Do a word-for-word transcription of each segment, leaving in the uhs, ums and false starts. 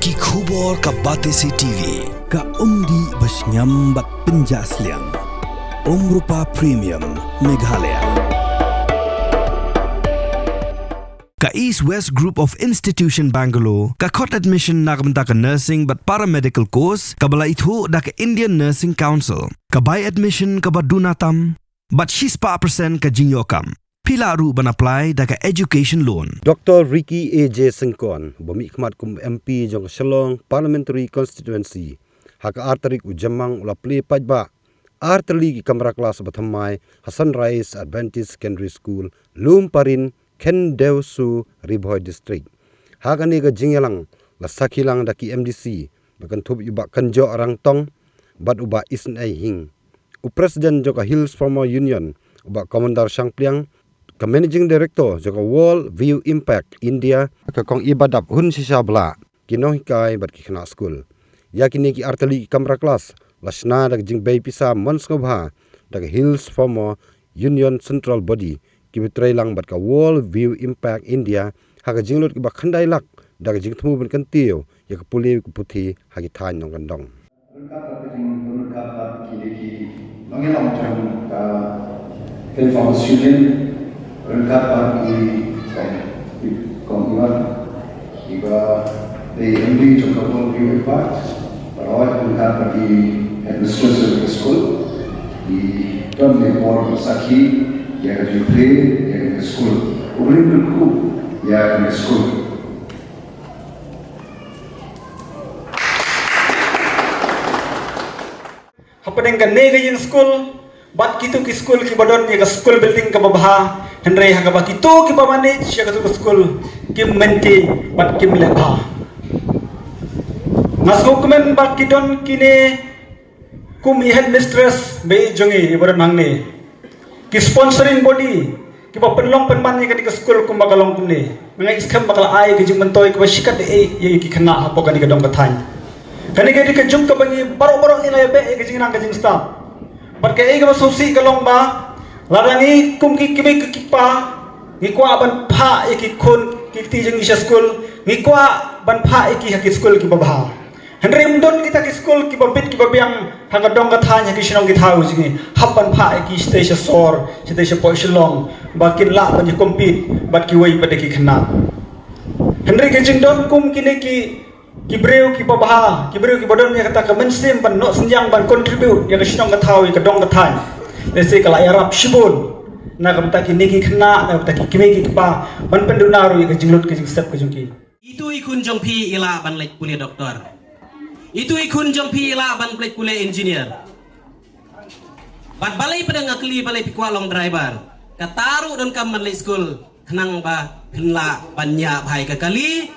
Ki khubor ka Batesi T V, ka umdih ba shngiam bad pynjah sliang. Umrupa Premium, Meghalaya. Ka East West Group of Institution Bangalore ka khot admission na ka bynta ka nursing bad paramedical course kaba la ithuh da ka Indian Nursing Council. Ka bai admission kaba duna tam bad shispah percent ka jingïoh kam. Phi lah ruh ban apply da ka education loan. Doctor Ricky A J Syngkon, ba mih khmat kum M P jong ka Shillong Parliamentary Constituency, ha ka ar tarik u Jymmang u la plie paidbah ar tylli ki kamra klas ba thymmai ha Sunrise Adventist Secondary School, Lum Parin, Khyndewsu, Ri Bhoi District. Ha kane ka jingïalang la sakhi lang da ki M D C, ba kynthup ïa u Bah Kynjoh Rangtong bad u Bah Isynei Hing. U President jong ka Hills Farmer Union, u Bah Commander Shangpliang, ka Managing Director jong ka World View Impact India, ka Kong Ibadap Hun Shisha Blah, ki nonghikai bad ki khynnah skul. Ïa kine ki ar tylli ki kamra klas la shna da ka jingbei pisa mon sngewbha da ka Hills Farmer Union Central Body, kiba trei lang bad ka World View Impact India ha ka jinglut kaba khyndai lak da ka jingthmu ban kyntiew ïa ka pule ka puthi ha ki thaiñ nongkyndong. Ryngkat bad ka jingryngkat bad kine ki nongïalam jong ka Hill Farmers Union, ryngkat bad i kong, i kong Iwan, iba dei M D jong ka World View Impact, baroh ryngkat bad i headmistress jong ka skul, i don ne por sakhi ïa ka jingpule ïa ka skul. U Blei un kyrkhu ïa ka skul. Hapdeng kane ka ïing skul bad kito ki skul kiba don ïa ka skul building kaba bha, hynrei ha kaba kito kiba manage ïa kato ka skul kim maintain bad kim leh bha. Nga sngewkmen ba ki don kine kum i headmistress ba ïeit jong ngi iba don hangne, ki sponsoring body kiba pynlong pynman ïa kane ka skul kumba ka long kumne. Nga ngeit skhem ba ka la ai ka jingmyntoi kaba shikatdei ïa ki khynnah hapoh kane ka dong ka thaiñ. Kane ka dei ka juk kaba ngi baroh baroh ngi la ïa beh ïa ka jingnang ka jingstad. Bad kaei kaba sngewsih ka long ba lada ngi kum ki kmie ki kpa ngi kwah ban phah ïa ki khun ki kti jong ngi sha skul, ngi kwah ban phah ïa ki ha ki skul kiba bha. Hynrei ym don kita ki skul kiba bit kiba biang ha ka dong ka thaiñ, ha ki shnong ki thaw jong ngi, hap ban phah ïa ki shatei sha sor, shatei shapoh Shillong, ba kin lah ban ïa compete bad kiwei pat de ki khynnah. Hynrei ka jingdon kum kine ki, ki briew kiba bha, ki briew kiba don ïa kata ka mynsiem ban noh synñiang, ban contribute ïa ka shnong ka thaw, ïa ka dong ka thaiñ, lehse ka la ïarap shibun na ka bynta kine ki khynnah, na ka bynta ki kmie ki kpa, ban pynduna ruh ïa ka jinglut ka jingsep ka jong ki. Itu i khun jong phi i lah ban leit pule doktor. Itu i khun jong phi i lah ban leit pule engineer. Bad balei pat nga kylli balei phi kwah long driver? Kata ruh donkam ban leit skul khnang ba phin lah ban ñiah bha ïa ka kali.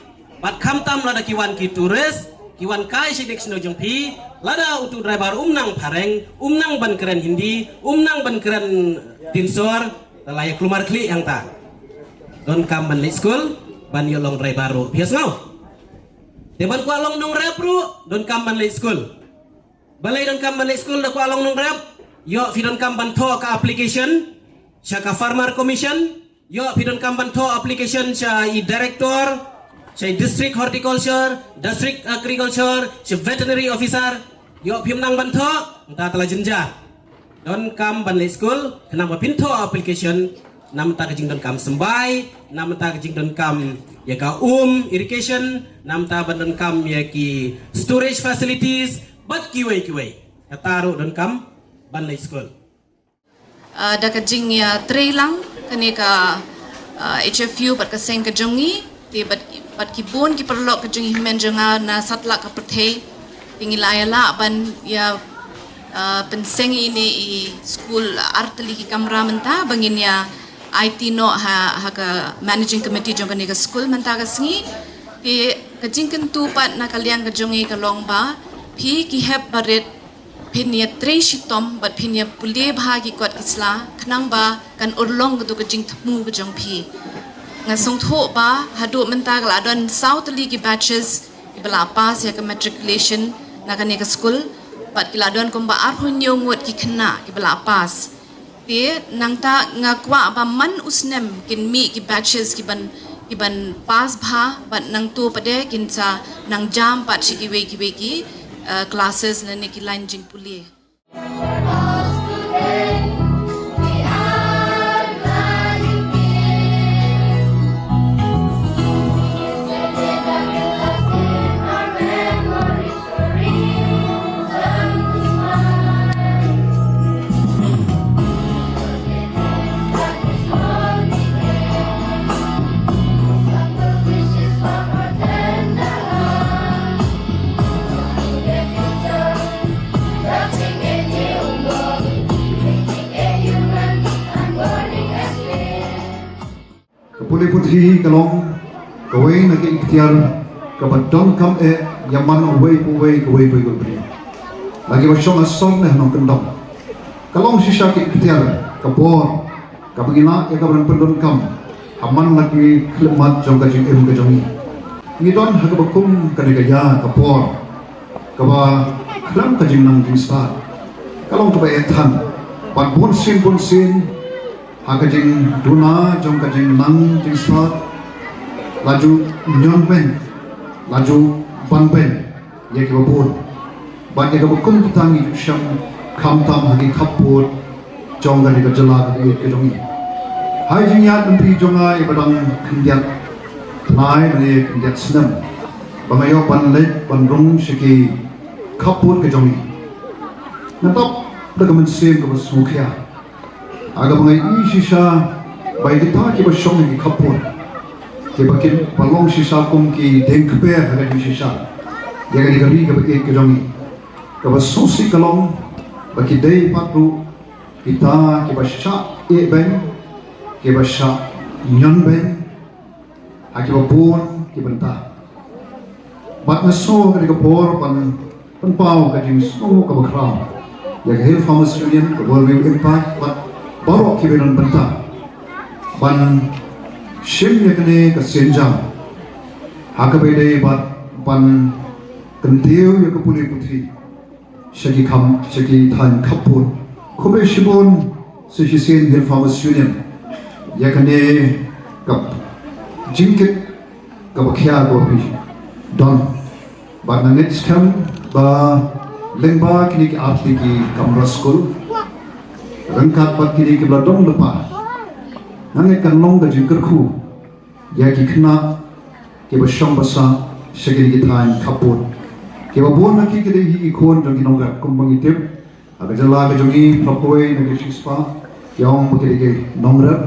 Bad khamtam lada ki wan ki tourist, ki wan kai sha ïing shnong jong phi, lada utu driver um nang phareng, um nang ban kren Hindi, um nang ban kren Dinsor, te la ïa kulmar khlieh hangta. Donkam ban leit skul ban ïoh long driver ruh. Phi sngew? Te ban kwah long nongrep ruh donkam ban leit skul. Balei donkam ban leit skul da kwah long nongrep? Ïoh phi donkam ban thoh ka application sha ka Farmer Commission. Ïoh phi donkam ban thoh application sha i director, sha i District Horticulture, District Agriculture, sha Veterinary Officer. Ïoh phim nang ban thoh, nangta te la jynjar. Donkam ban leit skul khnang ba phin thoh application namar ka jingdonkam symbai, namar ka jingdonkam ïa ka um, irrigation, namar ban donkam ïa ki storage facilities bad kiwei kiwei. Kata ruh donkam ban leit skul. Ah, da ka jingïatreilang kane ka, ah, H F U bad ka seng ka jong ngi, te bad, bad ki bun ki paralok ka jong ngi hynmen jong nga na satlak ka pyrthei, te ngi la ïa lah ban ïa, ah, pynseng ïa ine i skul ar tylli ki kamra mynta ba ngin ïa aiti noh ha, ha ka managing committee jong kane ka skul mynta ka sngi. Te ka jingkyntu pat na ka liang ka jong ngi ka long ba phi ki hep barit phin ïa trei shitom bad phin ïa pule bha ki kot ki sla khnang ba kan urlong katu ka jingthmu ka jong phi. Nga sngewthuh ba haduh mynta ka la don saw tylli ki batches kiba la pass ïa ka matriculation na kane ka skul bad ki la don kumba arphew hynñiew ngut ki khynnah kiba la pass. Te nangta nga kwah ba man u snem kin mih ki batches ki ban, Ki ban pass bha bad nangto pat de kin sa nang jam pat sha kiwei kiwei ki uh, classes lane ki line jingpule. Ka pule puthi ka long kawei na ka iktiar kaba donkam eh ïa man uwei pa uwei kawei pa uwei. La kiba shong ha sor ne ha nongkyndong. Ka long shisha ka iktiar ka bor kaba ngi lah ïa ka ban pyndonkam ha man la ki khyllipmat jong ka jingim ka jong ngi. Ngi don ha kaba kum kane ka ïa ka bor kaba khlem ka jingnang jingstad. Ka long kaba eh than bad bun sien bun sien ha ka jingduna jong ka jingnang jingstad la ju ñion beiñ, la ju ban beiñ ïa kiba bun. Bad ïa kaba kum kita ngi ju shem khamtam ha ki khappud jong kane ka jylla kaba ïeit ka jong ngi. Ha i jingïaid lynti jong nga iba dang khyndiat tnai lane khyndiat snem ba nga ïoh ban leit ban rung sha ki khappud ka jong ngi. Nga tap da ka mynsiem kaba sngewkhia ha kaba nga ïohi shisha ba ïa kita kiba shong ha ki khappud kiba kin ba long shisha kum ki dieng kper ha ka jingshisha ïa kane ka ri kaba ïeit ka jong ngi. Kaba sngewsih ka long ba ki dei pat ruh kita kiba shah eh beiñ, kiba shah ñion beiñ ha kiba bun ki bynta. Bad nga sngew ha kane ka por ban pynpaw ka jingsngew kaba khraw ïa ka Hill Farmers Union, ka World View Impact bad baroh kiba don bynta ban shim ïa kane ka sienjam ha kaba ïadei bad ban kyntiew ïa ka pule puthi sha ki kham sha ki thaiñ khappud. Khublei shibun sa shisien Hill Farmers Union ïa kane ka jingkit kaba khia kaba phi don. Bad nga ngeit skhem ba lyngba kine ki artylli ki kamra skul ryngkat bad kine kiba la don lypa, nga ngeit kan long ka jingkyrkhu ïa ki khynnah kiba shong basa sha kine ki thaiñ khappud. Kiba bun na ki ki dei hi ki khun jong ki nongrep kumba ngi tip ha ka jylla ka jong ngi, phraphew na ki shispah ki ong ba ki dei ki nongrep.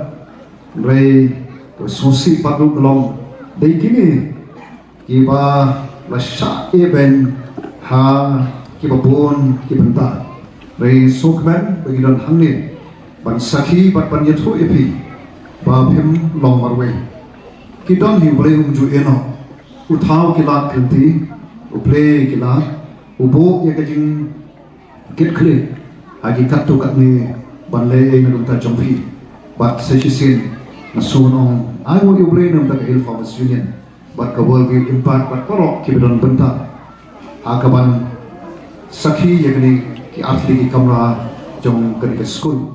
Hynrei kaba sngewsih pat ruh ka long dei kine kiba la shah eh beiñ ha kiba bun ki bynta. Hynrei sngewkmen ba ngi don hangne ban sakhi bad ban ïathuh ïa phi ba phim long marwei. Ki don hi, U Blei um ju ïehnoh. U thaw ki lad ki lynti, U Blei ki lad, u buh ïa ka jingkitkhlieh ha ki katto katne ban leh ei na ka bynta jong phi. Bad sa shisien nga sngewbha ban ong ai nguh ïa U Blei na ka bynta ka Hill Farmers Union bad ka World View Impact bad baroh kiba don bynta ha kaban sakhi ïa kine ki artylli ki kamra jong kane ka skul.